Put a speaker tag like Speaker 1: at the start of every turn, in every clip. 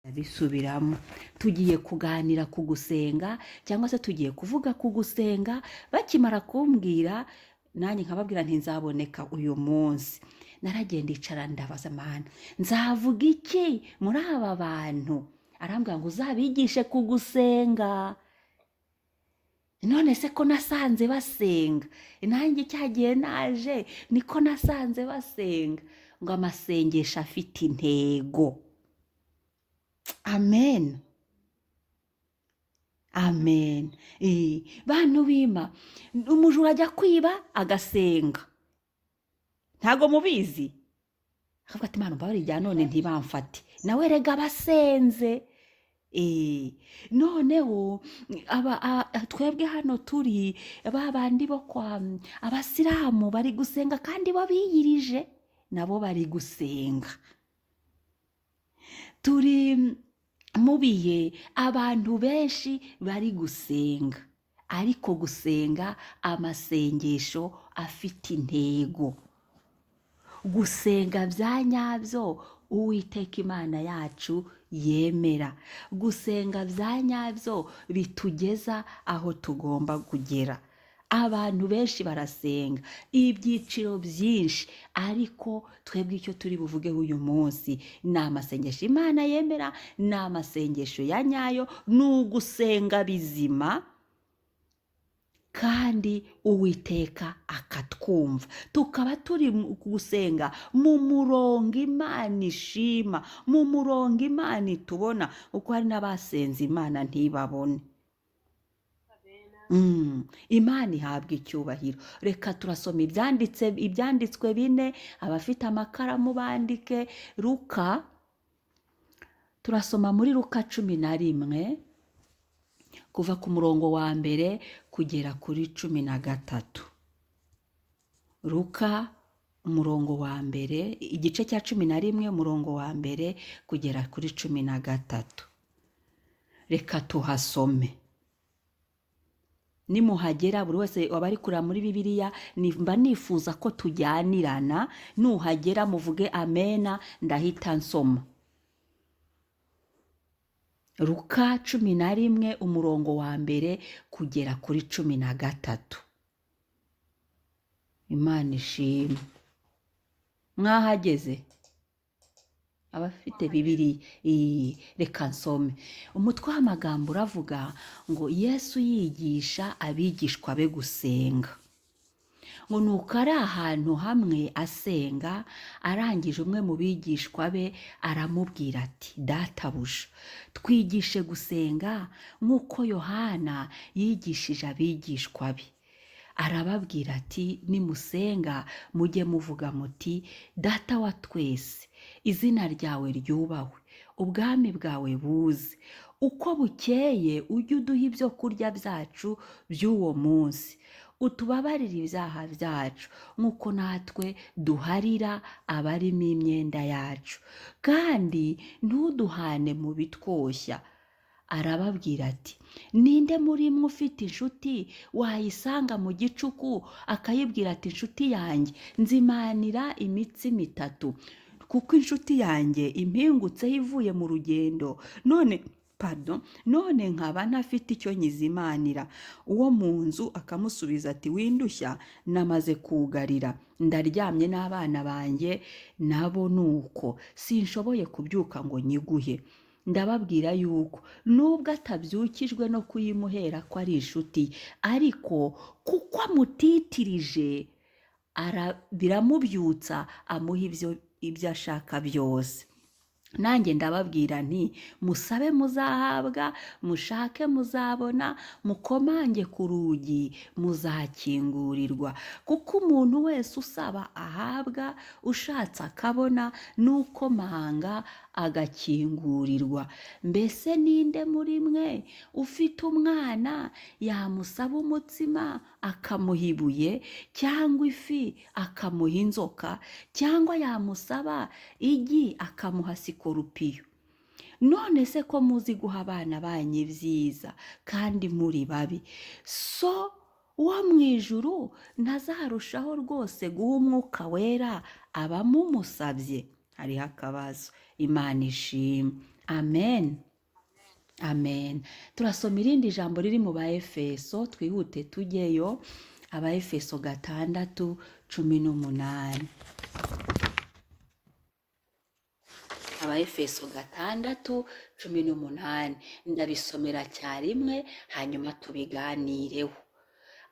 Speaker 1: Ndabisubiramo, tugiye kuganira ku gusenga cyangwa se tugiye kuvuga ku gusenga. Bakimara kumbwira, nanjye nkababwira nti nzaboneka uyu munsi. Naragenda icara, ndabaza: "Mana, nzavuga iki muri aba bantu?" Arambwira ngo uzabigishe ku gusenga. None se ko nasanze basenga, nanjye cyagiye naje niko nasanze basenga, ngo amasengesho afite intego. Amen, amen. Bantu bima, umujura ajya kwiba agasenga, ntago mubizi? Akavuga ati: "Imana umbabarire irya none ntibamfate." Nawe rega abasenze. Noneho twebwe hano turi ba bandi bo kwa abasilamu bari gusenga, kandi bo biyirije, nabo bari gusenga. Turi mu bihe abantu benshi bari gusenga, ariko gusenga amasengesho afite intego, gusenga bya nyabyo Uwiteka Imana yacu yemera, gusenga bya nyabyo bitugeza aho tugomba kugera. Abantu benshi barasenga, ibyiciro byinshi, ariko twebwe icyo turi buvugeho uyu munsi ni amasengesho Imana yemera, ni amasengesho ya nyayo, ni ugusenga bizima kandi Uwiteka akatwumva, tukaba turi gusenga mu murongo Imana ishima, mu murongo Imana itubona, kuko hari n'abasenze Imana ntibabone. Imana ihabwa icyubahiro. Reka turasoma ibyanditswe bine. Abafite amakaramu bandike. Luka, turasoma muri Luka 11, kuva ku murongo wa 1 kugera kuri 13. Luka, umurongo wa 1, igice cya 11, umurongo wa 1 kugera kuri 13. Reka tuhasome. Nimuhagera, buri wese waba ari kureba muri Bibiliya, mba nifuza ko tujyanirana. Nuhagera muvuge amena, ndahita nsoma. Luka 11, umurongo wa 1 kugera kuri 13. Imana ishimwe. Mwahageze, abafite Bibiliya? Iyi, reka nsome. Umutwe w'amagambo uravuga ngo Yesu yigisha abigishwa be gusenga. Ngo nuko ari ahantu hamwe asenga, arangije umwe mu bigishwa be aramubwira ati: "Databuja, twigishe gusenga nk'uko Yohana yigishije abigishwa be." Arababwira ati: "Nimusenga mujye muvuga muti: 'Data wa twese, izina ryawe ryubahwe, ubwami bwawe buze. Uko bukeye ujye uduha ibyo kurya byacu by'uwo munsi. Utubabarire ibyaha byacu nk'uko natwe duharira abarimo imyenda yacu, kandi ntuduhane mu bitwoshya.'" Arababwira ati: "Ninde muri mwe ufite inshuti wayisanga mu gicuku akayibwira ati: 'Inshuti yanjye, nzimanira imitsima itatu, kuko inshuti yanjye impingutseho ivuye mu rugendo, none, pardon, none nkaba ntafite icyo nyizimanira?' Uwo mu nzu akamusubiza ati: 'Windushya, namaze kugarira, ndaryamye, n'abana banjye nabo nuko, sinshoboye kubyuka ngo nyiguhe.' Ndababwira yuko nubwo atabyukijwe no kuyimuhera ko ari inshuti, ariko kuko amutitirije biramubyutsa, amuha ibyo ashaka byose. Nanjye ndababwira nti: musabe muzahabwa, mushake muzabona, mukomange ku rugi muzakingurirwa. Kuko umuntu wese usaba ahabwa, ushatse akabona, n'ukomanga agakingurirwa. Mbese ninde muri mwe ufite umwana yamusaba umutsima akamuha ibuye, cyangwa ifi akamuha inzoka, cyangwa yamusaba igi akamuha sikorupiyo? None se ko muzi guha abana banyu ibyiza kandi muri babi, So wo mu ijuru ntazarushaho rwose guha Umwuka Wera abamumusabye?" Hariho akabazo. Imana ishimwe. Amen. Amen. Turasoma irindi jambo riri mu Baefeso, twihute tujyeyo. Abaefeso 6:18. Abaefeso 6:18. Ndabisomera cyarimwe hanyuma tubiganireho.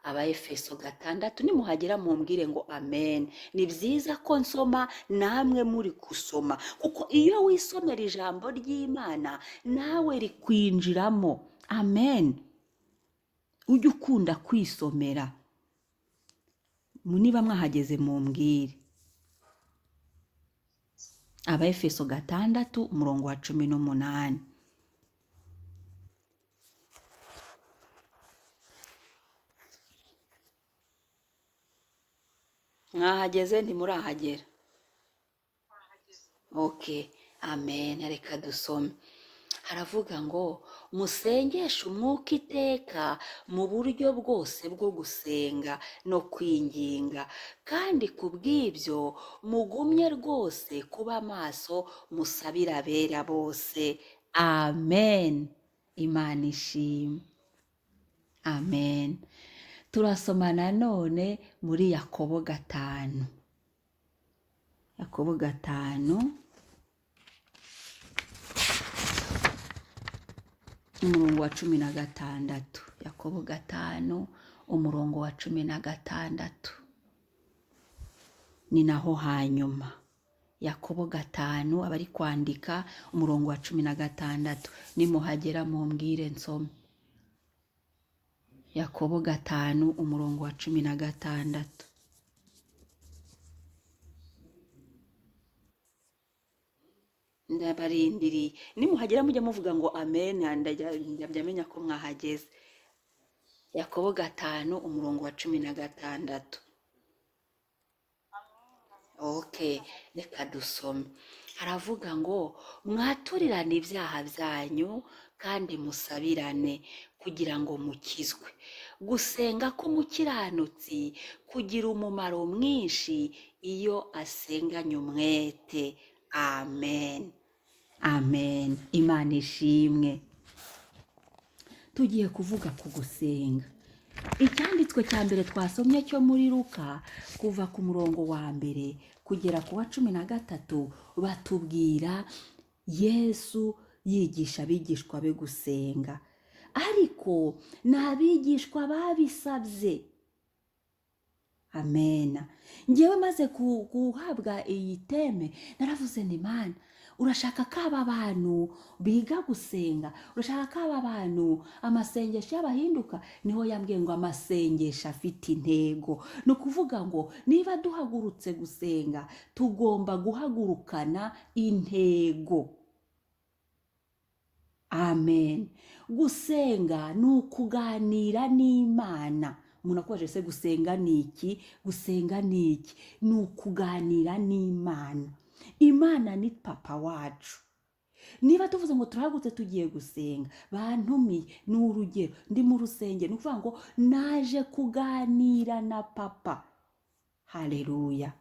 Speaker 1: Abaefeso 6, nimuhagera mumbwire ngo amen. Ni byiza ko nsoma namwe muri gusoma, kuko iyo wisomera ijambo ry'Imana nawe rikwinjiramo. Amen. Ujye ukunda kwisomera. Niba mwahageze mumbwire. Abaefeso 6 umurongo wa 18. Mwahageze? Ntimurahagera? Okay, amen. Reka dusome. Haravuga ngo musengeshe umwuka iteka mu buryo bwose bwo gusenga no kwinginga, kandi kubw'ibyo mugumye rwose kuba maso musabira abera bose. Amen. Imana ishimwe. Amen. Turasoma nanone muri Yakobo 5. Yakobo 5 umurongo wa 16. Yakobo 5 umurongo wa 16. Ni naho hanyuma. Yakobo 5 abari kwandika umurongo wa 16. Nimuhagera mumbwire nsome. Yakobo 5 umurongo wa 16. Ndabarindiriye. Nimuhagera mujya muvuga ngo amen, ndajya ko mwahageze. Yakobo 5 umurongo wa 16. Okay, reka dusome. Haravuga ngo mwaturirane ibyaha byanyu kandi musabirane kugira ngo mukizwe. Gusenga k'umukiranutsi kugira umumaro mwinshi iyo asenganye umwete. Amen. Amen. Imana ishimwe. Tugiye kuvuga ku gusenga. Icyanditswe cya mbere twasomye cyo muri Luka kuva ku murongo wa 1 kugera ku wa 13, batubwira Yesu yigisha abigishwa be gusenga. Ariko n'abigishwa babisabye. Amen. Ngewe maze guhabwa iyi teme naravuze nti Mana, urashaka ko aba bantu biga gusenga, urashaka ko aba bantu amasengesho y'abahinduka. Niho yambwiye ngo amasengesho afite intego. Ni ukuvuga ngo niba duhagurutse gusenga tugomba guhagurukana intego. Amen. Gusenga ni ukuganira n'Imana. Umuntu akoresheje se gusenga ni iki? Gusenga ni iki? Ni ukuganira n'Imana. Imana ni papa wacu. Niba tuvuze ngo turahagurutse tugiye gusenga, bantumiye, ni urugero, ndi mu rusengero, ni ukuvuga ngo naje kuganira na papa. Haleluya.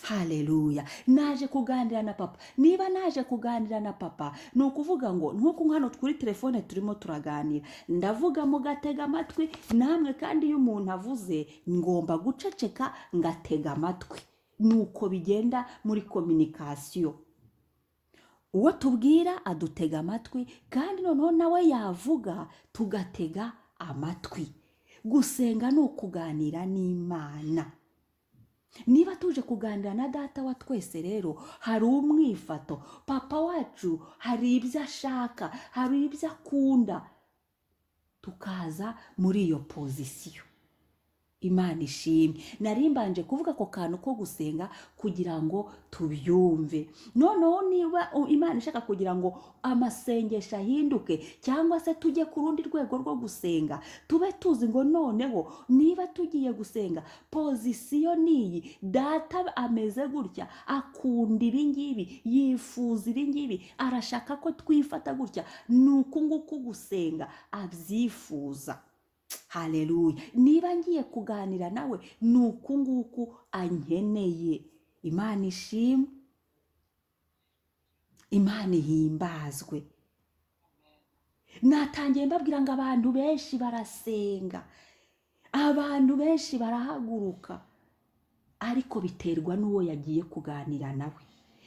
Speaker 1: Haleluya. Naje kuganira na papa. Niba naje kuganira na papa, ni ukuvuga ngo nkuko hano kuri telefone turimo turaganira, ndavuga mugatega amatwi namwe, kandi iyo umuntu avuze ngomba guceceka ngatega amatwi. Nuko bigenda muri communication. Uwo tubwira adutega amatwi, kandi noneho nawe yavuga tugatega amatwi. Gusenga ni ukuganira n'Imana. Niba tuje kuganira na data wa twese rero, hari umwifato. Papa wacu hari ibyo ashaka, hari ibyo akunda, tukaza muri iyo pozisiyo. Imana ishimwe. Nari mbanje kuvuga ko kantu ko gusenga kugira ngo tubyumve. Noneho niba Imana ishaka kugira ngo amasengesho ahinduke cyangwa se tujye ku rundi rwego rwo gusenga, tube tuzi ngo noneho niba tugiye gusenga pozisiyo niyi, data ameze gutya, akunda ibi ngibi, yifuza ibi ngibi, arashaka ko twifata gutya, nuko nguko gusenga abyifuza. Haleluya. Niba ngiye kuganira nawe nuko nguku ankeneye. Imana ishimwe. Imana ihimbazwe. Natangiye mbabwira ngo abantu benshi barasenga, abantu benshi barahaguruka, ariko biterwa n'uwo yagiye kuganira nawe,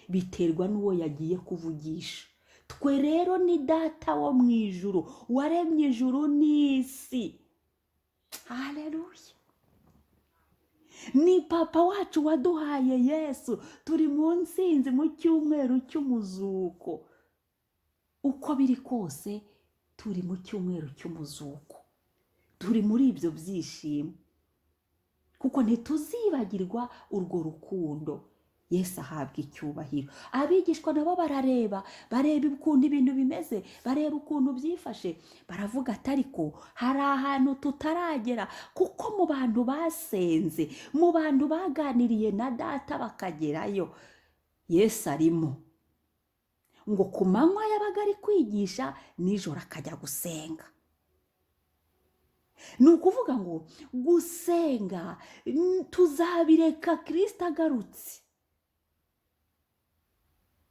Speaker 1: biterwa n'uwo yagiye kuvugisha. Twe rero ni Data wo mu ijuru waremye ijuru n'isi. Haleluya! Ni Papa wacu waduhaye Yesu. Turi mu nsinzi mu cyumweru cy'umuzuko. Uko biri kose turi mu cyumweru cy'umuzuko, turi muri ibyo byishimo, kuko ntituzibagirwa urwo rukundo. Yesu ahabwa icyubahiro. Abigishwa nabo barareba, bareba ukuntu ibintu bimeze, bareba ukuntu byifashe, baravuga ati ariko hari ahantu tutaragera, kuko mu bantu basenze, mu bantu baganiriye na Data bakagerayo, Yesu arimo. Ngo ku manywa yabaga ari kwigisha, nijoro akajya gusenga. Ni ukuvuga ngo gusenga tuzabireka Kirisito agarutse,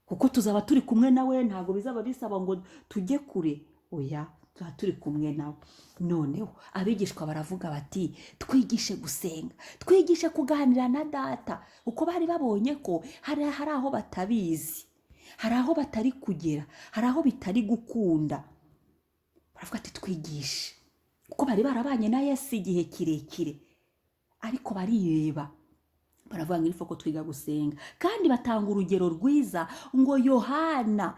Speaker 1: kuko tuzaba turi kumwe nawe. Ntabwo bizaba bisaba ngo tujye kure, oya, tuba turi kumwe nawe. Noneho abigishwa baravuga bati twigishe gusenga, twigishe kuganira na Data, kuko bari babonye ko hari aho batabizi, hari aho batari kugera, hari aho bitari gukunda. Baravuga ati twigishe, kuko bari barabanye na Yesu igihe kirekire, ariko barireba baravuga ngo il faut ko twiga gusenga. Kandi batanga urugero rwiza ngo Yohana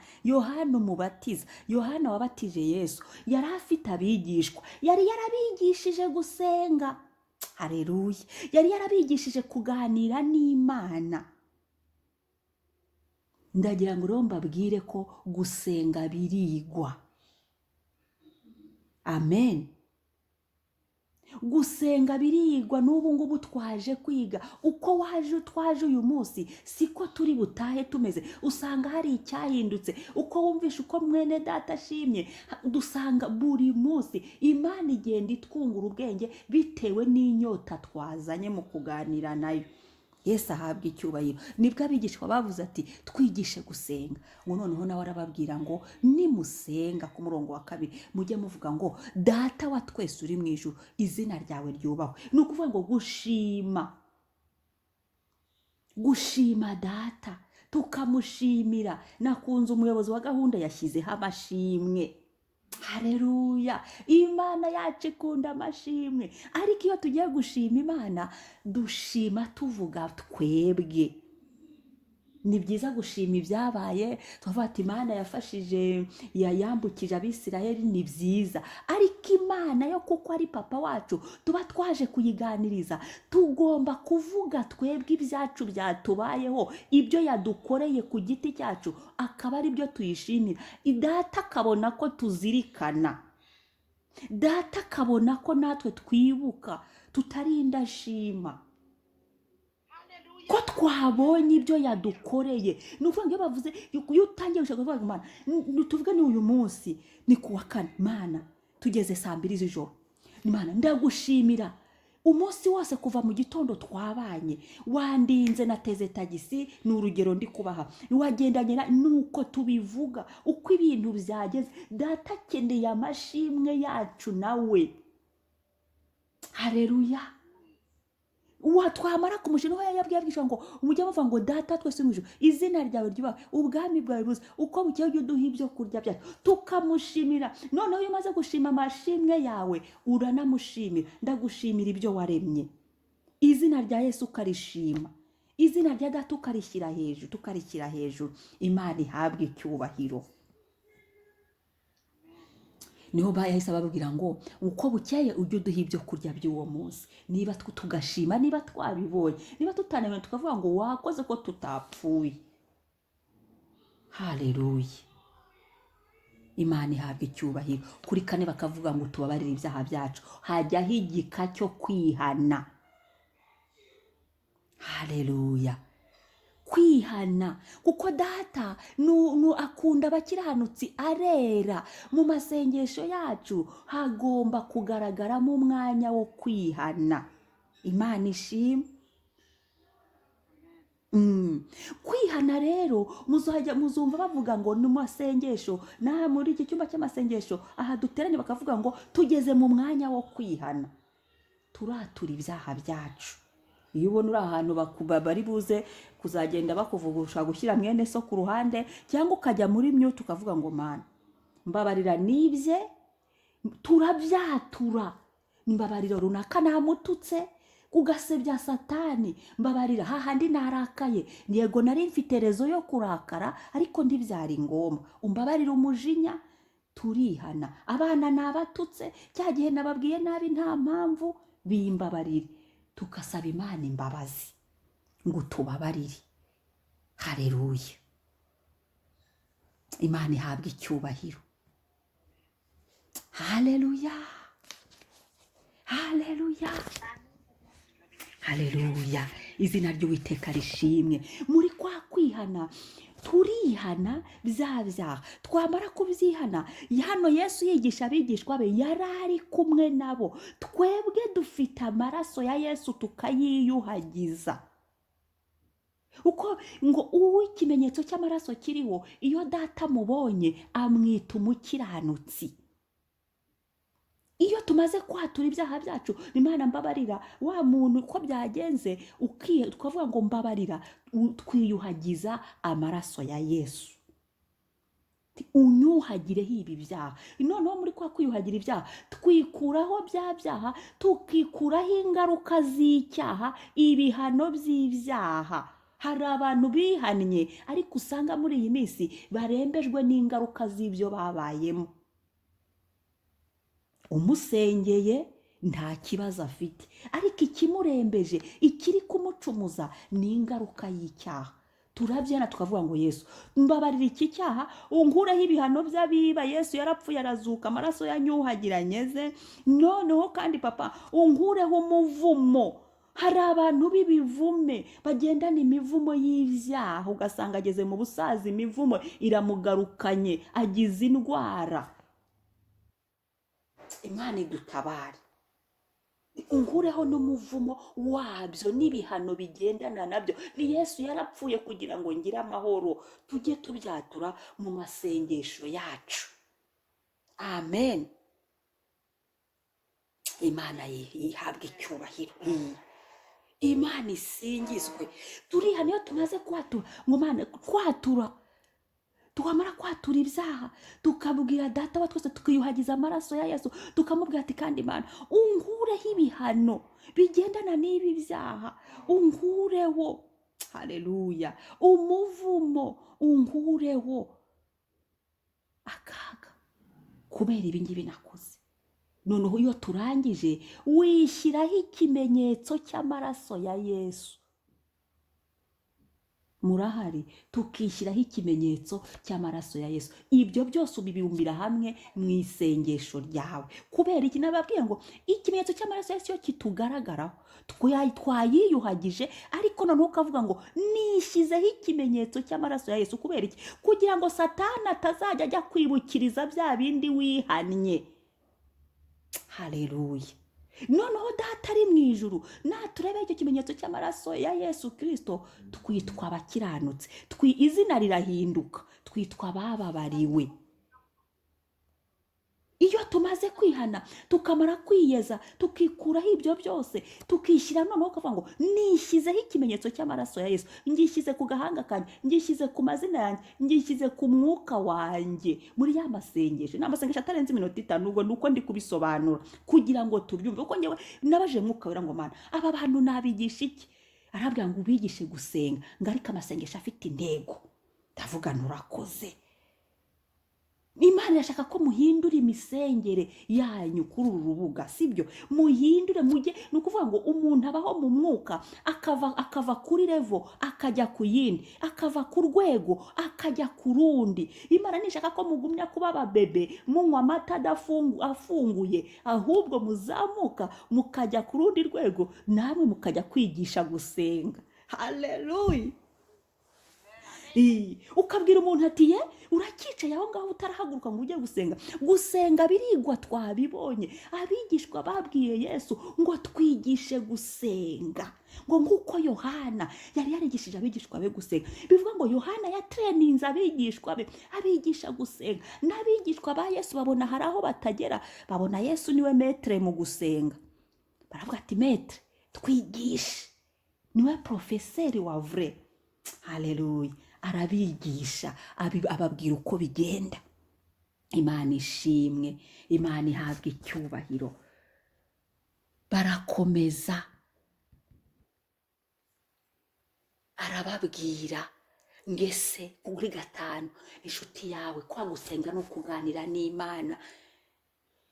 Speaker 1: umubatiza, Yohana wabatije Yesu, yari afite abigishwa, yari yarabigishije gusenga. Haleluya! Yari yarabigishije kuganira n'Imana. Ndagira ngo rero mbabwire ko gusenga birigwa. Amen. Gusenga birigwa. N'ubu ngubu twaje kwiga. Uko waje twaje uyu munsi siko turi butahe tumeze, usanga hari icyahindutse. Uko wumvisha uko mwene Data ashimye, dusanga buri munsi Imana igenda itwungura ubwenge bitewe n'inyota twazanye mu kuganira nayo. Yesu ahabwa icyubahiro. Nibwo abigishwa bavuze ati twigishe gusenga. Ngo noneho nawe arababwira ngo nimusenga, ku murongo wa 2 mujye muvuga ngo Data wa twese uri mu ijuru, izina ryawe ryubahwe. Ni ukuvuga ngo gushima Data, tukamushimira. Nakunze umuyobozi wa gahunda yashyizeho amashimwe. Haleluya! Imana yacu ikunda amashimwe. Ariko iyo tugiye gushima Imana, dushima tuvuga twebwe. Ni byiza gushima ibyabaye, tukavuga ati Imana yafashije, yayambukije Abisirayeli, ni byiza. Ariko Imana yo kuko ari Papa wacu, tuba twaje kuyiganiriza, tugomba kuvuga twebwe ibyacu byatubayeho, ibyo yadukoreye ku giti cyacu, akaba ari byo tuyishimira. Data akabona ko tuzirikana, Data akabona ko natwe twibuka, tutari indashima, ko twabonye ibyo yadukoreye. Ni ukuvuga ngo iyo bavuze, iyo utangiye gushaka kuvuga Imana, tuvuge ni uyu munsi ni ku wa 4, Mana tugeze saa 2 z'ijoro, Imana ndagushimira umunsi wose kuva mu gitondo twabanye, wandinze, nateze tagisi, ni urugero ndi kubaha, wagendanye nuko tubivuga uko ibintu byageze. Data akeneye amashimwe yacu nawe. Haleluya! Twamara kumushima, yabwiye abigishwa ngo mujye muvuga ngo Data twese mu ijuru, izina ryawe ryubahwe, ubwami bwawe buze, uko bukeye ujye uduha ibyo kurya byacu. Tukamushimira. Noneho iyo umaze gushima amashimwe yawe, uranamushimira. Ndagushimira ibyo waremye. Izina rya Yesu ukarishima, izina rya Data ukarishyira hejuru, tukarishyira hejuru. Imana ihabwe icyubahiro. Niho yahise ababwira ngo uko bukeye ujye uduha ibyo kurya by'uwo munsi. Niba tugashima, niba twabibonye, niba tutanabibonye tukavuga ngo wakoze ko tutapfuye. Haleluya! Imana ihabwa icyubahiro. Kuri 4 bakavuga ngo tubabarire ibyaha byacu, hajyaho igika cyo kwihana. Haleluya! Kwihana, kuko Data akunda abakiranutsi, arera. Mu masengesho yacu hagomba kugaragaramo umwanya wo kwihana. Imana ishimwe. Kwihana rero muzajya muzumva bavuga ngo ni masengesho, n'aha muri iki cyumba cy'amasengesho aha duteranye bakavuga ngo tugeze mu mwanya wo kwihana, turatura ibyaha byacu. Iyo ubona uri ahantu bari buze kuzagenda bakuvuga, ushobora gushyira mwene so ku ruhande cyangwa ukajya muri mute ukavuga ngo: "Mana, mbabarira nibye." Turabyatura: "Mbabarira runaka namututse," ugasebya Satani. "Mbabarira hahandi narakaye, yego nari mfite raison yo kurakara ariko ntibyari ngombwa, umbabarira umujinya." Turihana. "Abana nabatutse cya gihe, nababwiye nabi nta mpamvu, bimbabarire." Tugasaba Imana imbabazi ngo tubabarire. Hareruya, Imana ihabwa icyubahiro. Haleluya, haleluya, haleluya, izina ry'Uwiteka rishimwe. Muri kwa kwihana turihana bya byaha. Twamara kubyihana, hano Yesu yigisha abigishwa be, yari ari kumwe nabo. Twebwe dufite amaraso ya Yesu, tukayiyuhagiza uko ngo uwo ikimenyetso cy'amaraso kiriho, iyo Data amubonye amwita umukiranutsi. Iyo tumaze kwatura ibyaha byacu, "Imana mbabarira wa muntu uko byagenze," tukavuga ngo "Mbabarira," twiyuhagiza amaraso ya Yesu. "Unyuhagireho ibi byaha." Noneho muri kwa kwiyuhagira ibyaha, twikuraho bya byaha, tukikuraho ingaruka z'icyaha, ibihano by'ibyaha. Hari abantu bihannye ariko usanga muri iyi minsi barembejwe n'ingaruka z'ibyo babayemo. Umusengeye nta kibazo afite, ariko ikimurembeje, ikiri kumucumuza, ni ingaruka y'icyaha. Turabyana tukavuga ngo: "Yesu, mbabarira iki cyaha, unkureho ibihano by'abiba. Yesu yarapfuye arazuka, amaraso yanyuhagiranye. Noneho kandi Papa, unkureho umuvumo." Hari abantu b'ibivume bagendana imivumo y'ibyaha, ugasanga ageze mu busaza imivumo iramugarukanye, agize indwara. Imana igutabare, unkureho n'umuvumo wabyo n'ibihano bigendana nabyo. Ni Yesu yarapfuye kugira ngo ngire amahoro. Tujye tubyatura mu masengesho yacu. Amen. Imana ihabwe icyubahiro, Imana isingizwe. Turihana iyo tumaze kwatura ngo Mana, kwatura, twamara kwatura ibyaha tukabwira Data wa twese, tukiyuhagiza amaraso ya Yesu, tukamubwira ati: "Kandi Imana, unkureho ibihano bigendana n'ibi byaha, unkureho, haleluya, umuvumo, unkureho akaga kubera ibi ngibi nakoze." Noneho iyo turangije, wishyiraho ikimenyetso cy'amaraso ya Yesu. Murahari? Tukishyiraho ikimenyetso cy'amaraso ya Yesu. Ibyo byose ubibumbira hamwe mu isengesho ryawe. Kubera iki? Nababwiye ngo ikimenyetso cy'amaraso ya Yesu iyo kitugaragaraho, twayiyuhagije, ariko noneho ukavuga ngo nishyizeho ikimenyetso cy'amaraso ya Yesu. Kubera iki? Kugira ngo Satani atazajya ajya kwibukiriza bya bindi wihannye. Haleluya. Noneho Data ari mu ijuru natureba icyo kimenyetso cy'amaraso ya Yesu Kirisito, twitwa abakiranutsi. Izina rirahinduka, twitwa abababariwe. Iyo tumaze kwihana, tukamara kwiyeza, tukikuraho ibyo byose, tukishyira, noneho ukavuga ngo nishyizeho ikimenyetso cy'amaraso ya Yesu, ngishyize ku gahanga kanjye, ngishyize ku mazina yanjye, ngishyize ku mwuka wanjye. Muri ya masengesho, ni amasengesho atarenze iminota 5. Ubwo ni uko ndi kubisobanura kugira ngo tubyumve, kuko ngewe nabajije Mwuka Wera ngo: "Mana, aba bantu nabigisha iki?" Arabwira ngo: "Ubigishe gusenga," ngo ariko amasengesho afite intego. Ndavuga nturakoze. Imana irashaka ko muhindura imisengere yanyu kuri uru rubuga, sibyo? Muhindure, mujye, ni ukuvuga ngo umuntu abaho mu mwuka, akava kuri level akajya ku yindi, akava ku rwego akajya ku rundi. Imana nishaka ko mugumya kuba ababebe munywa amata afunguye, ahubwo muzamuka mukajya ku rundi rwego, namwe mukajya kwigisha gusenga. Haleluya. Ukabwira umuntu ati ye urakicaye aho ngaho utarahaguruka ngo ujye gusenga. Gusenga birigwa, twabibonye. Abigishwa babwiye Yesu ngo twigishe gusenga, ngo nk'uko Yohana yari yarigishije abigishwa be gusenga. Bivuga ngo Yohana yatereninze abigishwa be, abigisha gusenga. N'abigishwa ba Yesu babona hari aho batagera, babona Yesu niwe maître mu gusenga, baravuga ati maître twigishe, niwe professeur wa vrai. Haleluya! Arabigisha, ababwira uko bigenda. Imana ishimwe, Imana ihabwa icyubahiro. Barakomeza, arababwira ngese kuri 5, inshuti yawe kwa gusenga no kuganira n'Imana,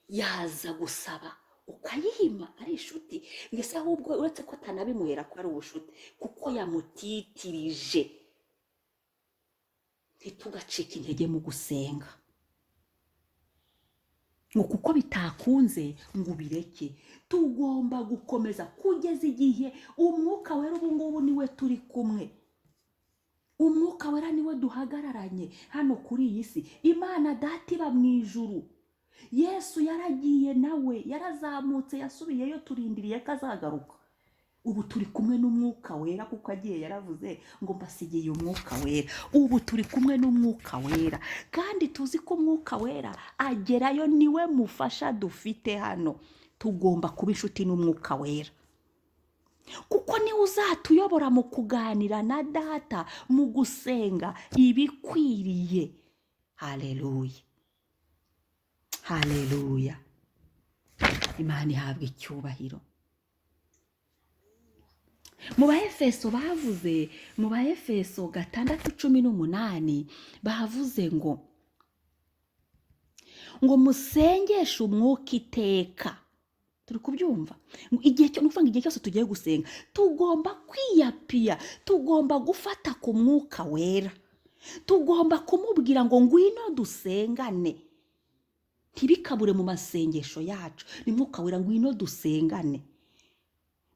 Speaker 1: yaza gusaba ukayihima ari inshuti, ngese ahubwo uretse ko atanabimuhera ko ari ubushuti, kuko yamutitirije. Ntitugacike intege mu gusenga ngo kuko bitakunze ngo ubireke. Tugomba gukomeza kugeza igihe Umwuka Wera, ubu ngubu niwe turi kumwe, Umwuka Wera niwe duhagararanye hano kuri iyi si. Imana Data iba mu ijuru, Yesu yaragiye nawe yarazamutse, yasubiyeyo, turindiriye ko azagaruka. Ubu turi kumwe n'Umwuka Wera, kuko agiye yaravuze ngo mbasigiye Umwuka Wera. Ubu turi kumwe n'Umwuka Wera, kandi tuzi ko Umwuka Wera agerayo, niwe mufasha dufite hano. Tugomba kuba inshuti n'Umwuka Wera, kuko niwe uzatuyobora mu kuganira na Data, mu gusenga ibikwiriye. Haleluya, haleluya! Imana ihabwa icyubahiro. Mu Baefeso bavuze, mu Baefeso 6:18 bavuze ngo musengeshe Umwuka iteka. Turi kubyumva? Igihe cyo, nukuvuga igihe cyose tugiye gusenga tugomba kwiyapiya, tugomba gufata ku Mwuka Wera, tugomba kumubwira ngo ngwino dusengane. Ntibikabure mu masengesho yacu, ni Mwuka Wera ngwino dusengane.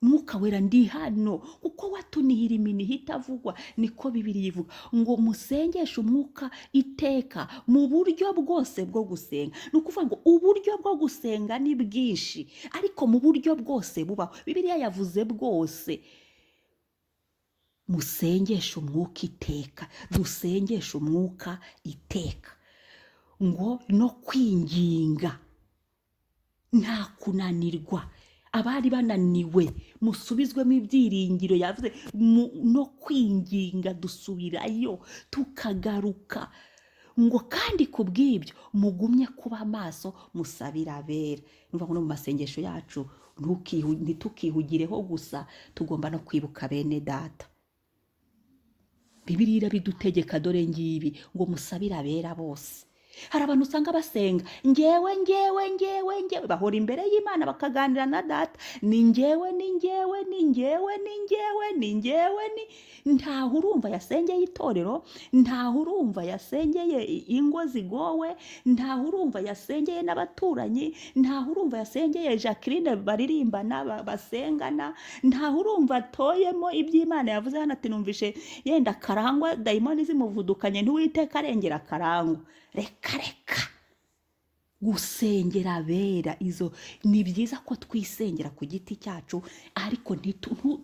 Speaker 1: Mwuka Wera ndi hano, kuko watunihira iminiha itavugwa, niko Bibiliya ivuga ngo musengeshe Umwuka iteka mu buryo bwose bwo gusenga. Ni ukuvuga ngo uburyo bwo gusenga ni bwinshi, ariko mu buryo bwose bubaho, Bibiliya yavuze bwose. Musengeshe Umwuka iteka, dusengeshe Umwuka iteka, ngo no kwinginga nta kunanirwa. Abari bananiwe musubizwemo ibyiringiro, yavuze no kwinginga dusubirayo tukagaruka, ngo kandi kubw'ibyo mugumye kuba maso musabira abera. Numva ngo no mu masengesho yacu ntitukihugireho gusa, tugomba no kwibuka bene Data. Bibiliya irabidutegeka, dore ngibi ngo musabire abera bose. Hari abantu usanga basenga ngewe ngewe ngewe ngewe, bahora imbere y'Imana bakaganira na Data, ni ngewe ni ngewe ni ngewe ni ngewe ni ngewe ni, ntaho urumva yasengeye itorero, ntaho urumva yasengeye ingo zigowe, ntaho urumva yasengeye n'abaturanyi, ntaho urumva yasengeye Jacqueline baririmbana basengana, ntaho urumva atoyemo iby'Imana yavuze hano ati numvishe yenda Karangwa dayimoni zimuvudukanye, ntiwiteka arengera Karangwa. Reka reka gusengera abera, izo ni byiza ko twisengera ku giti cyacu, ariko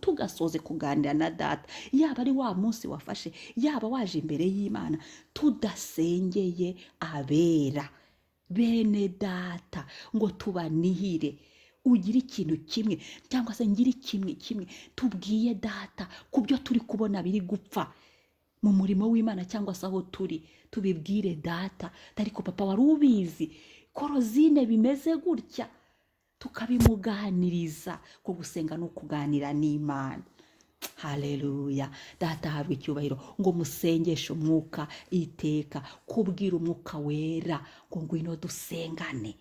Speaker 1: tugasoze kuganira na Data, yaba ari wa munsi wafashe, yaba waje imbere y'Imana tudasengeye abera bene Data ngo tubanihire. Ugire ikintu kimwe cyangwa se ngire kimwe kimwe tubwiye Data ku byo turi kubona biri gupfa mu murimo w'Imana cyangwa se aho turi, tubibwire Data, ariko papa wari ubizi korozine bimeze gutya, tukabimuganiriza. Ko gusenga no kuganira n'Imana. Haleluya! Data ahabwa icyubahiro. Ngo musengeshe Umwuka iteka, kubwira Umwuka Wera ngo ngwino dusengane,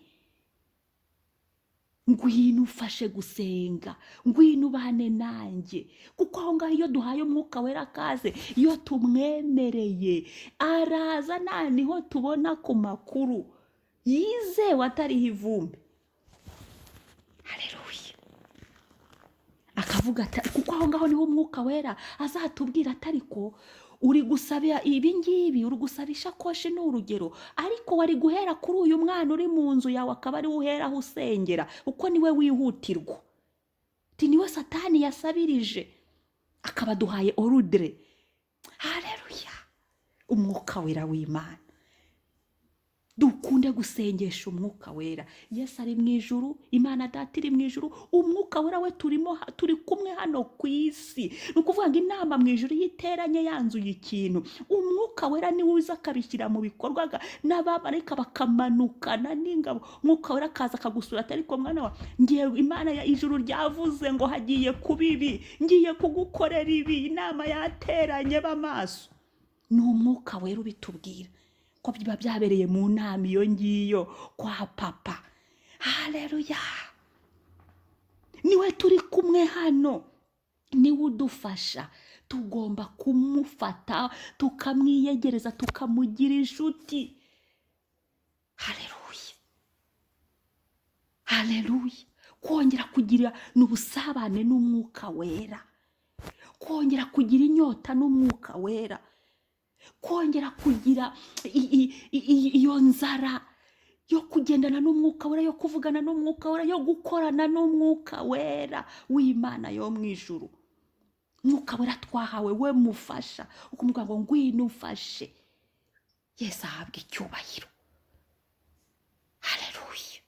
Speaker 1: ngwino ufashe gusenga, ngwino ubane nanjye. Kuko aho ngaho iyo duhaye Umwuka Wera akaze, iyo tumwemereye araza, niho tubona ku makuru yizewe atariho ivumbi. Haleluya! Akavuga ati kuko aho ngaho niho Umwuka Wera azatubwira atari ko Uri gusaba ibi ngibi, uri gusaba ishakoshi ni urugero, ariko wari guhera kuri uyu mwana uri mu nzu yawe, akaba ari we uheraho usengera, kuko niwe wihutirwa. Ati niwe Satani yasabirije, akaba aduhaye ordre. Hareruya! Umwuka Wera w'Imana, dukunde gusengesha Umwuka Wera. Yesu ari mu ijuru, Imana Data iri mu ijuru, Umwuka Wera we turimo, turi kumwe hano ku isi. Ni ukuvuga ngo inama mu ijuru iyo iteranye yanzuye ikintu, Umwuka Wera niwe uza akabishyira mu bikorwa, n'abamarayika bakamanukana n'ingabo. Umwuka Wera akaza akagusura ati: "Ariko mwana wa ngiye, Imana ya ijuru ryavuze ngo hagiye kuba ibi, ngiye kugukorera ibi, inama yateranye b'amaso." Ni Umwuka Wera ubitubwira ko biba byabereye mu nama iyo ngiyo kwa Papa. Hareruya! Niwe turi kumwe hano, niwe udufasha. Tugomba kumufata, tukamwiyegereza, tukamugira inshuti. Hareruya, hareruya! Kongera kugira ubusabane n'Umwuka Wera, kongera kugira inyota n'Umwuka Wera, kongera kugira iyo nzara yo kugendana n'Umwuka Wera, yo kuvugana n'Umwuka Wera, yo gukorana n'Umwuka Wera w'Imana yo mu ijuru. Mwuka Wera twahawe, we mufasha, ukumubwira ngo ngwino umfashe. Yesu ahabwa icyubahiro. Hareruya!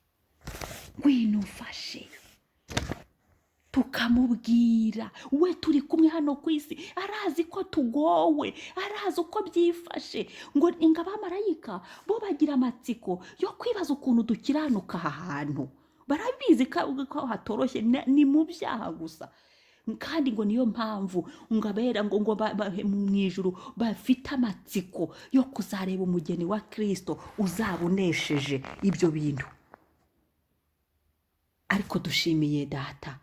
Speaker 1: Ngwino umfashe, tukamubwira. We turi kumwe hano ku isi, arazi ko tugowe, arazi uko byifashe. Ngo inga abamarayika bo bagira amatsiko yo kwibaza ukuntu dukiranuka aha hantu. Barabizi ko hatoroshye, ni mu byaha gusa. Kandi ngo niyo mpamvu ngo abera ngo mu ijuru bafite amatsiko yo kuzareba umugeni wa Kirisito uzaba unesheje ibyo bintu. Ariko dushimiye Data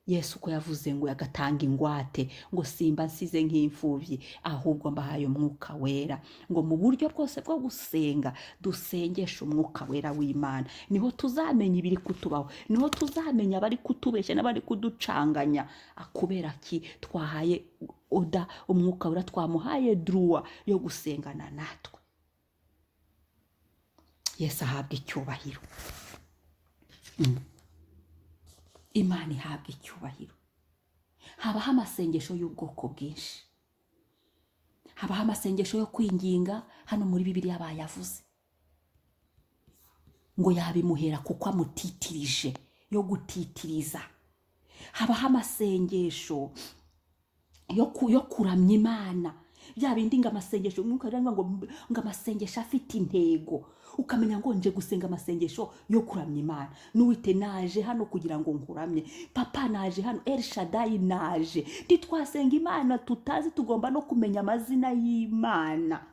Speaker 1: Yesu ko yavuze ngo agatanga ingwate, ngo simba nsize nk'imfubyi, ahubwo mbahaye Umwuka Wera. Ngo mu buryo bwose bwo gusenga dusengeshe Umwuka Wera w'Imana, niho tuzamenya ibiri kutubaho, niho tuzamenya abari kutubeshya n'abari kuducanganya. Kubera ki? Twahaye ordre Umwuka Wera, twamuhaye droit yo gusengana natwe. Yesu ahabwa icyubahiro. Imana ihabwa icyubahiro. Habaho amasengesho y'ubwoko bwinshi, habaho amasengesho yo kwinginga. Hano muri Bibiliya bayavuze ngo yabimuhera kuko amutitirije, yo gutitiriza. Habaho amasengesho yo kuramya Imana, bya bindi ngo amasengesho Umwuka aravuga ngo amasengesho afite intego, ukamenya ngo nje gusenga amasengesho yo kuramya Imana. N'uwite naje hano kugira ngo nkuramye Papa, naje hano El Shaddai, naje. Ntitwasenga Imana tutazi, tugomba no kumenya amazina y'Imana.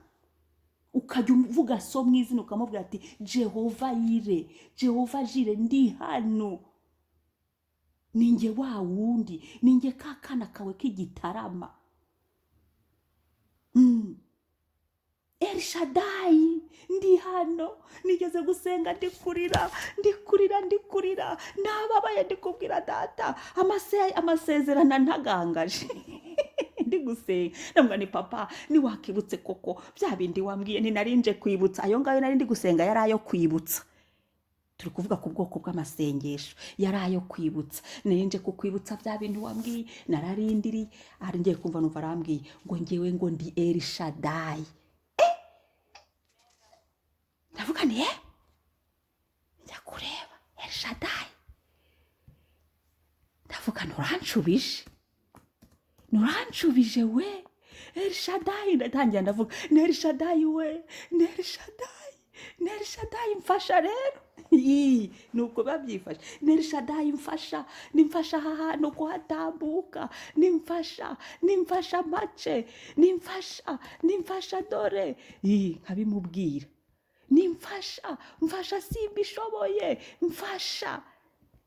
Speaker 1: Ukajya uvuga so mu izina, ukamubwira ati: "Jehova Yire, Jehova Jire, ndi hano, ninjye wa wundi, ninjye ka kana kawe k'igitarama. El Shaddai, ndi hano." Nigeze gusenga ndi kurira, ndi kurira, ndi kurira, nababaye, ndi kubwira Data amasezerano ntagangaje. Ndi gusenga ndavuga ni: "Papa, niwakibutse koko bya bindi wambwiye?" Nti kwibutsa ayo ngayo nari ndi gusenga, yari ayo kwibutsa. Turi kuvuga ku bwoko bw'amasengesho, yari ayo kwibutsa. Nari kukwibutsa bya bintu wambwiye, nararindiriye. Ari ngiye kumva numva arambwiye ngo ngewe ngo ndi El Shaddai. Ndavuga ni njya kureba El Shaddai, ndavuga nturanshubije, nturanshubije we El Shaddai. Ndatangira ndavuga ni El Shaddai we, ni El Shaddai, ni El Shaddai, mfasha rero. Ii, nuko biba byifashe. Ni El Shaddai, mfasha, nimfasha aha hantu kuhatambuka, nimfasha, nimfasha mace, nimfasha, nimfasha dore. Ii, nkabimubwira: "Nimfasha, mfasha, simbishoboye, mfasha."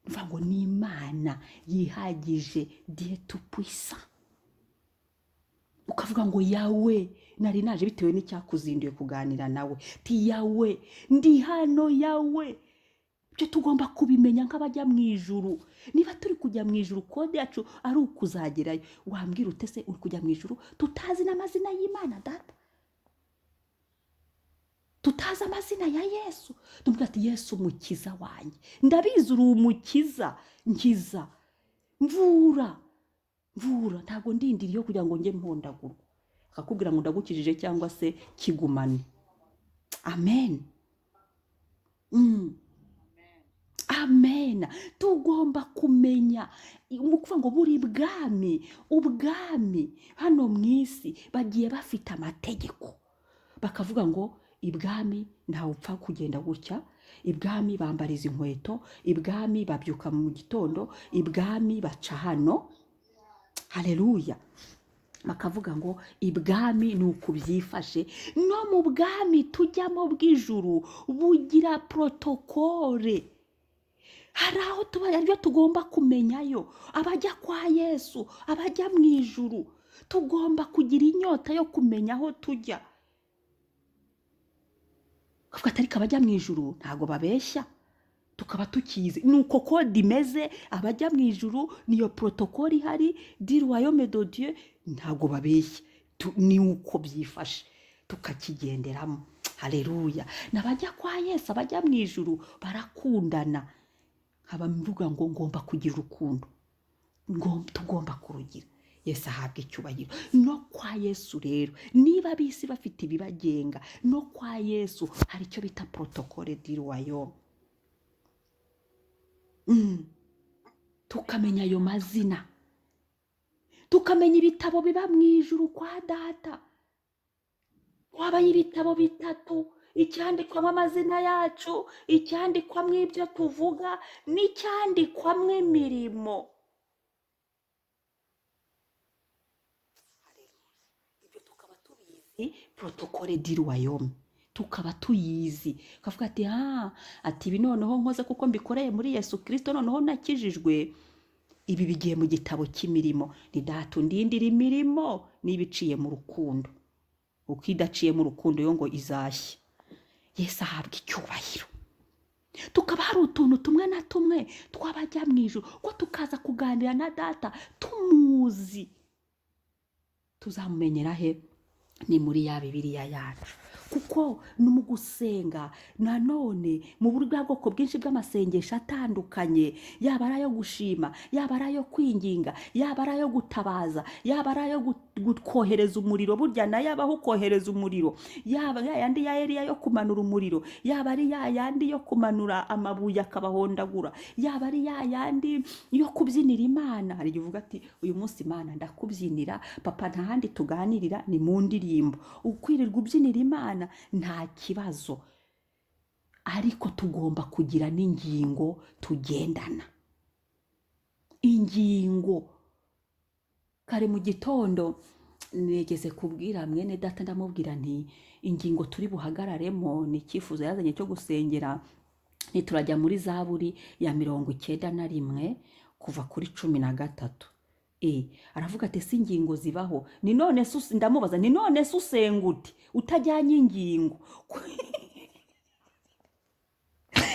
Speaker 1: Mva ngo ni Imana yihagije, Dieu tout-puissant. Ukavuga ngo yawe nari naje, bitewe n'icyakuzinduye kuganira nawe, ti: "Yawe, ndi hano, yawe." Ibyo tugomba kubimenya nk'abajya mu ijuru. Niba turi kujya mu ijuru, code yacu ari ukuzagerayo. Wambwira ute se uri kujya mu ijuru tutazi n'amazina y'Imana Data, tutazi amazina ya Yesu? Tumubwira ati: "Yesu umukiza wanjye, ndabizi uri umukiza, nkiza, mvura, mvura, ntabwo ndindiriye kugira ngo njye mpondagurwa." Akakubwira ngo: "Ndagukijije cyangwa se kigumane." Amen. Amen. Tugomba kumenya, ni ukuvuga ngo buri bwami, ubwami hano mu isi bagiye bafite amategeko, bakavuga ngo ibwami ntawe upfa kugenda gutya, ibwami bambariza inkweto, ibwami babyuka mu gitondo, ibwami baca hano. Haleluya. Bakavuga ngo ibwami ni uku byifashe. No mu bwami tujyamo bw'ijuru bugira protocole. Hari aho tuba, aribyo tugomba kumenyayo. Abajya kwa Yesu, abajya mu ijuru, tugomba kugira inyota yo kumenya aho tujya. Kavuga ati: "Ariko abajya mu ijuru ntabwo babeshya." Tukaba tukizi ni uko code imeze. Abajya mu ijuru niyo protocole ihari du royaume de Dieu, ntabwo babeshya. Ni uko byifashe, tukakigenderamo. Haleluya. N'abajya kwa Yesu, abajya mu ijuru barakundana. Nkaba mvuga ngo ngomba kugira urukundo, tugomba kurugira. Yesu ahabwa icyubahiro. No kwa Yesu rero, niba ab'isi bafite ibibagenga, no kwa Yesu hari icyo bita protocole du royaume. Tukamenya ayo mazina, tukamenya ibitabo biba mu ijuru kwa Data. Wabaye ibitabo bitatu: icyandikwamo amazina yacu, icyandikwamo ibyo tuvuga, n'icyandikwamo imirimo. Ibyo tukaba tubizi, protocole du royaume tukaba tuyizi. Ukavuga ati: "Ah," ati: "ibi noneho nkoze kuko mbikoreye muri Yesu Kirisito, noneho nakijijwe, ibi bigiye mu gitabo cy'imirimo." Ni Data undindira imirimo niba iciye mu rukundo, uko idaciye mu rukundo yo ngo izashye. Yesu ahabwa icyubahiro. Tukaba hari utuntu tumwe na tumwe tw'abajya mu ijuru, ko tukaza kuganira na Data tumuzi. Tuzamumenyera he? Ni muri ya Bibiliya yacu, kuko ni mu gusenga nanone, mu buryo bwoko bwinshi bw'amasengesho atandukanye, yaba ari ayo gushima, yaba ari ayo kwinginga, yaba ari ayo gutabaza, yaba ari ayo kohereza umuriro. Burya nayo abaho, kohereza umuriro, yaba ya yandi ya Eliya yo kumanura umuriro, yaba ari ya yandi yo kumanura amabuye akabahondagura, yaba ari ya yandi yo kubyinira Imana. Hari igihe uvuga ati: "Uyu munsi Imana ndakubyinira, papa, nta handi tuganirira ni mu ndirimbo." Ukwirirwa ubyinira Imana nta kibazo, ariko tugomba kugira n'ingingo tugendana. Ingingo, kare mu gitondo negeze kubwira mwene data, ndamubwira nti: "Ingingo turi buhagararemo ni icyifuzo yazanye cyo gusengera, ntiturajya muri Zaburi ya 91 kuva kuri 13." Aravuga ati: "Si ingingo zibaho?" Ni none se ndamubaza ni: "None se usenga ute utajyanye ingingo?"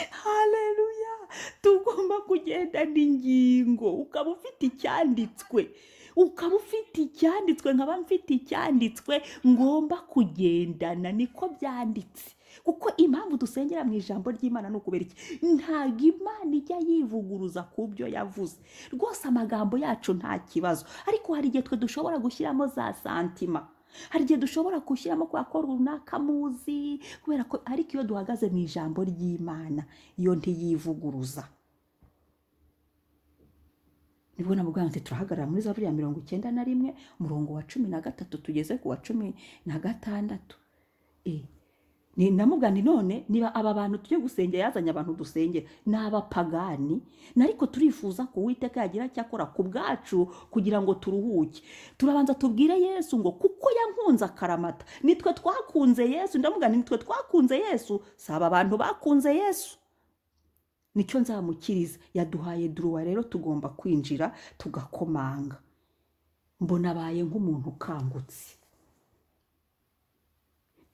Speaker 1: Haleluya. Tugomba kugendana ingingo. Ukaba ufite icyanditswe, ukaba ufite icyanditswe, nkaba mfite icyanditswe ngomba kugendana, niko byanditse. Kuko impamvu dusengera mu ijambo ry'Imana ni ukubera iki? Ntabwo Imana ijya yivuguruza ku byo yavuze. Rwose amagambo yacu nta kibazo, ariko hari igihe twe dushobora gushyiramo za sentiments, hari igihe dushobora gushyiramo kubera ko runaka muzi, kubera ko, ariko iyo duhagaze mu ijambo ry'Imana, iyo ntiyivuguruza. Nibwo namubwira nti: "Turahagarara muri Zaburi ya 91, umurongo wa 13, tugeze ku wa 16." Namubwira nti: "None niba aba bantu tujye gusengera, yazanye abantu dusengera ni abapagani, ariko turifuza ko Uwiteka yagira icyo akora ku bwacu kugira ngo turuhuke, turabanza tubwire Yesu ngo kuko yankunze akaramata." Nitwe twakunze Yesu. Ndamubwira nti: "Nitwe twakunze Yesu, si aba bantu bakunze Yesu." Nicyo nzamukiriza. Yaduhaye droit rero, tugomba kwinjira tugakomanga. Mbona abaye nk'umuntu ukangutse.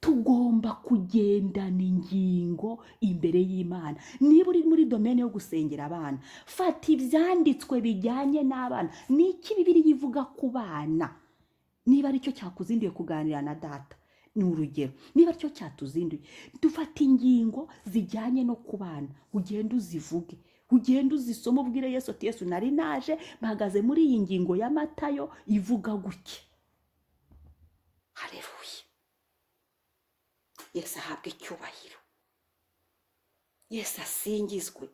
Speaker 1: Tugomba kugendana ingingo imbere y'Imana. Niba uri muri domaine yo gusengera abana, fata ibyanditswe bijyanye n'abana. Ni iki Bibiliya ivuga ku bana? Niba aricyo cyakuzinduye kuganira na data, ni urugero, niba aricyo cyatuzinduye, dufata ingingo zijyanye no ku bana, ugende uzivuge, ugende uzisome, ubwire Yesu ati: "Yesu, nari naje mpagaze muri iyi ngingo ya Matayo ivuga gutya." Hareruya! Yesu ahabwe icyubahiro, Yesu asingizwe.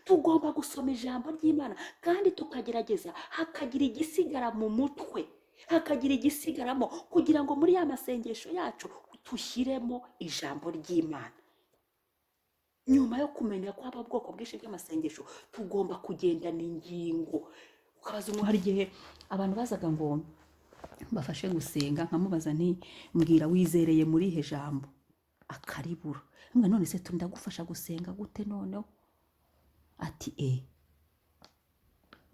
Speaker 1: Tugomba gusoma ijambo ry'Imana kandi tukagerageza hakagira igisigara mu mutwe, hakagira igisigaramo, kugira ngo muri ya masengesho yacu tushyiremo ijambo ry'Imana. Nyuma yo kumenya ko haba ubwoko bwinshi bw'amasengesho, tugomba kugendana ingingo. Ukabaza umuntu, hari igihe abantu bazaga ngo bafashe gusenga, nkamubaza nti: "Mbwira, wizereye muri ihe jambo?" Akaribura. Mbwa: "None se ndagufasha gusenga gute noneho?" Ati: "E."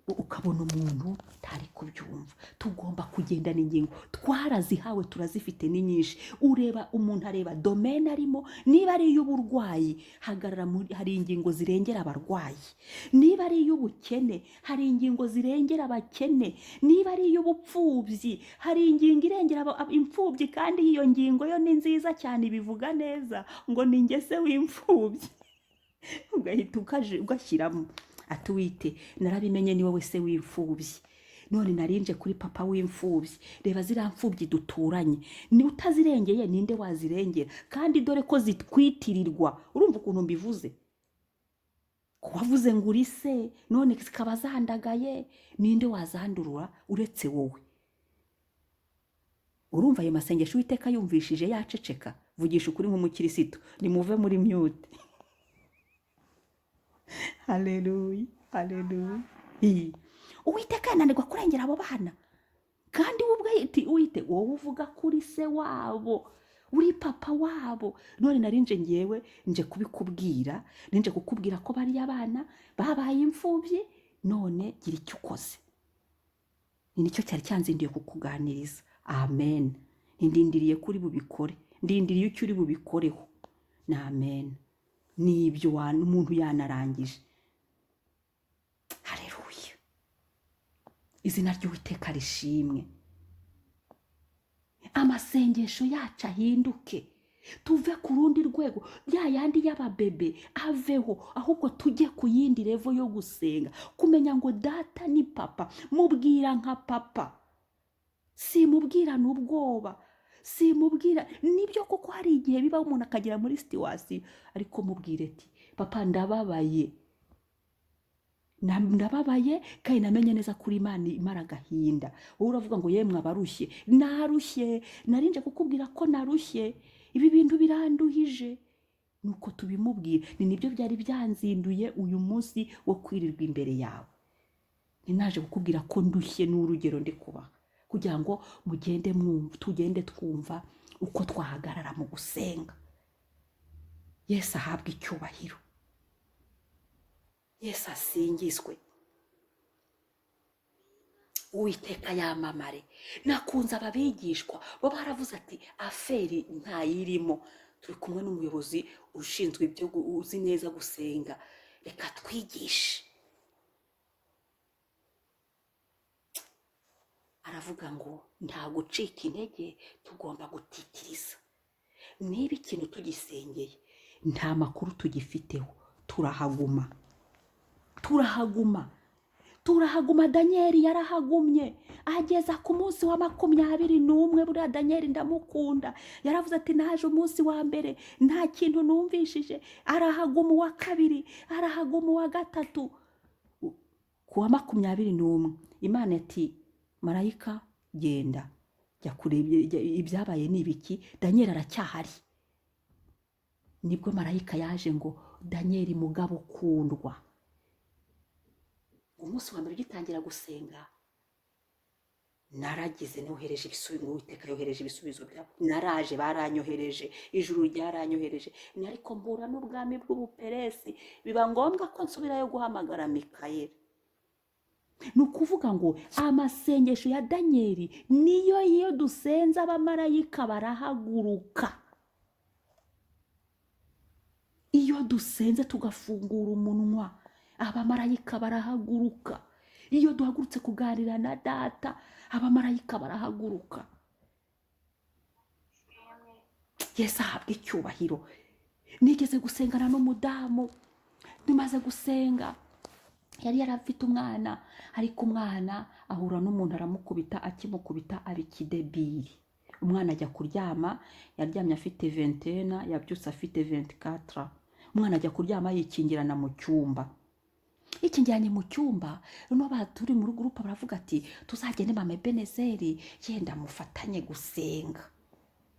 Speaker 1: Ukabona umuntu ntari kubyumva. Tugomba kugendana ingingo, twarazihawe, turazifite, ni nyinshi. Ureba umuntu areba domaine arimo. Niba ari iy'uburwayi, hagarara muri, hari ingingo zirengera abarwayi. Niba ari iy'ubukene, hari ingingo zirengera abakene. Niba ari iy'ubupfubyi, hari ingingo irengera imfubyi. Kandi iyo ngingo yo ni nziza cyane, ibivuga neza ngo ni ngese w'imfubyi, ugahita ugashyiramo ati: "Wite, narabimenye, ni wowe se w'imfubyi. None narinje kuri papa w'imfubyi. Reba ziriya mfubyi duturanye, ni utazirengeye ninde wazirengera? Kandi dore ko zitwitirirwa." Urumva ukuntu mbivuze? Wavuze ngo uri se, none zikaba zandagaye, ninde wazandurura uretse wowe? Urumva ayo masengesho Uwiteka yumvishije yaceceka? Vugisha ukuri nk'umukirisitu, nimuve muri mute. Haleluya, haleluya! Uwiteka yananirwa kurengera abo bana? Kandi we ubwe ati: "Uwite, wowe uvuga kuri se wabo, uri papa wabo, none narinje ngewe nje kubikubwira, ninje kukubwira ko bariya bana babaye imfubyi. None gira icyo ukoze." Ni nicyo cyari cyanzindiye kukuganiriza. Amen. Ndindiriye kuri bubikore, ndindiriye icyo uri bubikoreho. Ni amen. Ni ibyo umuntu yanarangije. Hareruya, izina ry'Uwiteka rishimwe. Amasengesho yacu ahinduke, tuve ku rundi rwego, ya yandi y'ababebe aveho, ahubwo tujye ku yindi level yo gusenga, kumenya ngo data ni papa, mubwira nka papa, simubwirana ubwoba, simubwira. Nibyo koko hari igihe bibaho umuntu akagera muri situation, ariko mubwire ati: "Papa, ndababaye, ndababaye kandi namenye neza kuri Imana imara agahinda. Wowe uravuga ngo yemwe abarushye, narushye, narinje kukubwira ko narushye, ibi bintu biranduhije." Nuko tubimubwira. Ni nibyo byari byanzinduye uyu munsi wo kwirirwa imbere yawe, ni naje kukubwira ko ndushye. Ni urugero ndi kubaha kugira ngo mugende mwumva, tugende twumva uko twahagarara mu gusenga. Yesu ahabwe icyubahiro, Yesu asingizwe, Uwiteka yamamare. Nakunze aba bigishwa bo, baravuze ati: "Affaire ntayirimo, turi kumwe n'umuyobozi ushinzwe ibyo uzi neza gusenga, reka twigishe." Aravuga ngo nta gucika intege, tugomba gutitiriza. Niba ikintu tugisengeye nta makuru tugifiteho, turahaguma, turahaguma, turahaguma. Daniyeli yarahagumye ageza ku munsi wa 21. Buriya Daniyeli ndamukunda, yaravuze ati: "Naje umunsi wa mbere nta kintu numvishije." Arahaguma uwa kabiri, arahaguma uwa gatatu. Ku wa 21 Imana ati: "Marayika, genda, jya kureba ibyabaye ni ibiki, Daniyeli aracyahari." Nibwo marayika yaje ngo: "Daniyeli, mugabo ukundwa, umunsi wa mbere ugitangira gusenga naragize nohereje ibisubizo, Uwiteka yohereje ibisubizo byabo, naraje, baranyohereje, ijuru ryaranyohereje, ariko mpura n'ubwami bw'Ubuperesi, biba ngombwa ko nsubirayo guhamagara Mikayeli." Ni ukuvuga ngo amasengesho ya Daniyeli niyo iyo dusenze abamarayika barahaguruka. Iyo dusenze tugafungura umunwa, abamarayika barahaguruka. Iyo duhagurutse kuganira na data, abamarayika barahaguruka. Yesu ahabwa icyubahiro. Nigeze gusengana n'umudamu, tumaze gusenga yari yarafite umwana, ariko umwana ahura n'umuntu aramukubita, akimukubita aba ikidebiri. Umwana ajya kuryama, yaryamye afite 21, yabyutse afite 24. Umwana ajya kuryama yikingirana mu cyumba. Yikingiranye mu cyumba, noneho turi muri gurupe baravuga ati tuzagende mama Ebenezeri yenda mufatanye gusenga.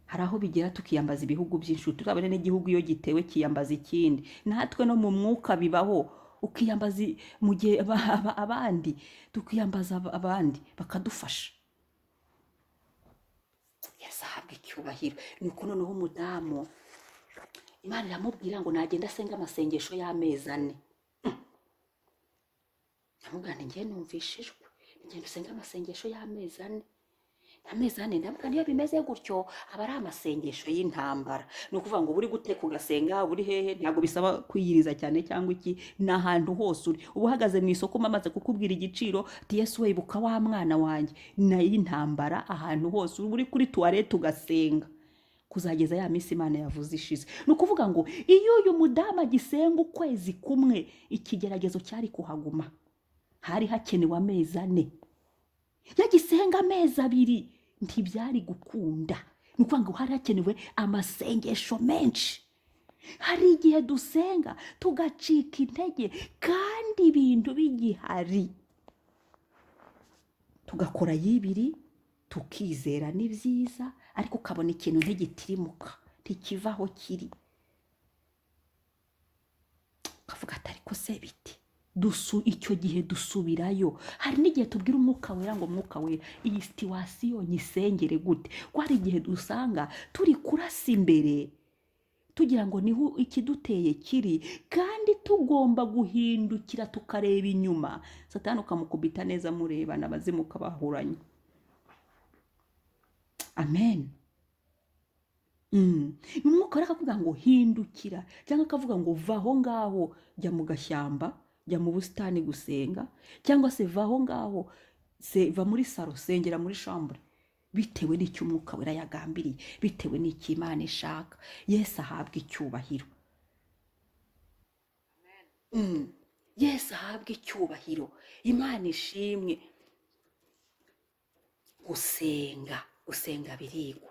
Speaker 1: Hari aho bigera tukiyambaza ibihugu byinshi, tuzabone n'igihugu iyo gitewe kiyambaza ikindi. Natwe no mu mwuka bibaho, ukiyambaza mu gihe abandi, tukiyambaza abandi bakadufasha. Yesu ahabwa icyubahiro. Nuko noneho umudamu Imana iramubwira ngo nagenda asenga amasengesho y'amezi 4. Ndamubwira nti njye numvishijwe, ngenda usenga amasengesho y'amezi 4. Amezi 4 ndabwo niyo bimeze gutyo aba ari amasengesho y'intambara. Ni ukuvuga ngo buri guteka ugasenga, buri hehe, ntabwo bisaba kwiyiriza cyane cyangwa iki, ni ahantu hose uri. Uba uhagaze mu isoko mamaze kukubwira igiciro, ati Yesu we ibuka wa mwana wanjye. Ni ay'intambara ahantu hose uri, uri kuri toilette ugasenga kuzageza ya minsi Imana yavuze ishize. Ni ukuvuga ngo iyo uyu mudamu agisenga ukwezi kumwe, ikigeragezo cyari kuhaguma. Hari hakenewe amezi 4. Yagisenga amezi 2 ntibyari gukunda. Ni ukuvuga ngo hari hakenewe amasengesho menshi. Hari igihe dusenga tugacika intege kandi ibintu bigihari, tugakora yibiri tukizera ni byiza, ariko ukabona ikintu ntigitirimuka, ntikiva aho kiri, ukavuga ati ariko se biti. Icyo gihe dusubirayo. Hari n'igihe tubwira umwuka wera ngo mwuka wera iyi situation nyisengere gute, ko hari igihe dusanga turi kurasa imbere tugira ngo niho ikiduteye kiri, kandi tugomba guhindukira tukareba inyuma. Satani ukamukubita neza murebana, abazimu ukabahuranya. Amen. Umwuka wera akavuga ngo hindukira, cyangwa akavuga ngo va aho ngaho jya mu gashyamba, jya mu busitani gusenga, cyangwa se va aho ngaho, va muri saro sengera muri chambre, bitewe n'icyo umwuka wera yagambiriye, bitewe n'icyo Imana ishaka. Yesu ahabwa icyubahiro. Yesu ahabwa icyubahiro. Imana ishimwe. Gusenga, gusenga birigwa.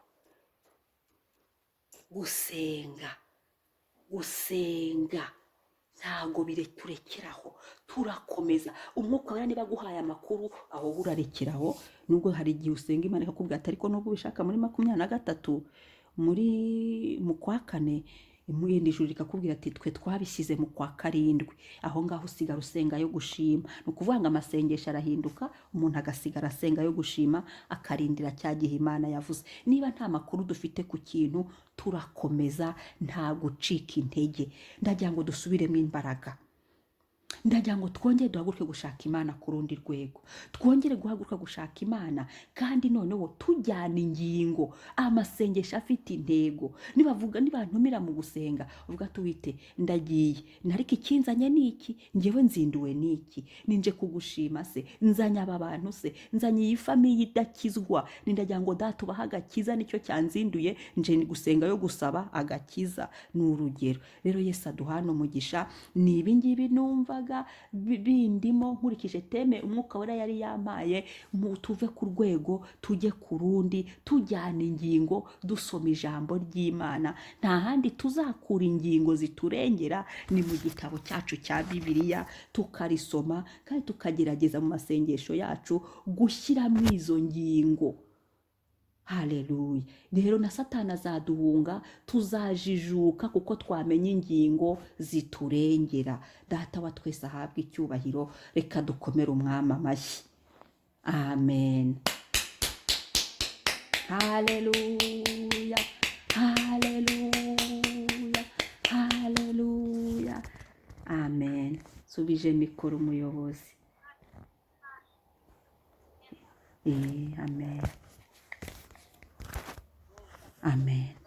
Speaker 1: Gusenga, gusenga ntago turekeraho, turakomeza. Umwuka wera niba aguhaye amakuru aho urarekeraho, nubwo hari igihe usenga Imana ikakubwira ati ariko nubwo ubishaka muri 23 muri mu kwa 4, imuyindi ijuru rikakubwira ati twe twabishyize mu kwa 7. Aho ngaho usigara usenga yo gushima. Ni ukuvuga ngo amasengesho arahinduka, umuntu agasigara asenga yo gushima, akarindira cya gihe Imana yavuze. Niba nta makuru dufite ku kintu, turakomeza, nta gucika intege. Ndagira ngo dusubiremo imbaraga. Ndagira ngo twongere duhaguruke gushaka Imana ku rundi rwego. Twongere guhaguruka gushaka Imana, kandi noneho tujyana ingingo, amasengesho afite intego. Nibavuga, nibantumira mu gusenga, uvuga ati wite ndagiye, ariko ikinzanye ni iki? Njyewe nzinduwe ni iki? Ninje kugushima se? Nzanye aba bantu se? Nzanye iyi famiye idakizwa? Nindagira ngo data ubahe agakiza, nicyo cyanzinduye, nje gusenga yo gusaba agakiza. Ni urugero. Rero Yesu aduhana umugisha. Ni ibi ngibi numvaga bindimo, nkurikije teme umwuka wera yari yampaye, tuve ku rwego tujye ku rundi, tujyana ingingo, dusoma ijambo ry'Imana. Nta handi tuzakura ingingo ziturengera, ni mu gitabo cyacu cya Bibiliya, tukarisoma kandi tukagerageza mu masengesho yacu gushyiramo izo ngingo. Haleluya. Rero na Satani azaduhunga, tuzajijuka kuko twamenye ingingo ziturengera. Data wa twese ahabwe icyubahiro. Reka dukomere umwami amashyi. Amen. Haleluya, haleluya, haleluya. Amen. Subije mikoro umuyobozi. Amen, amen.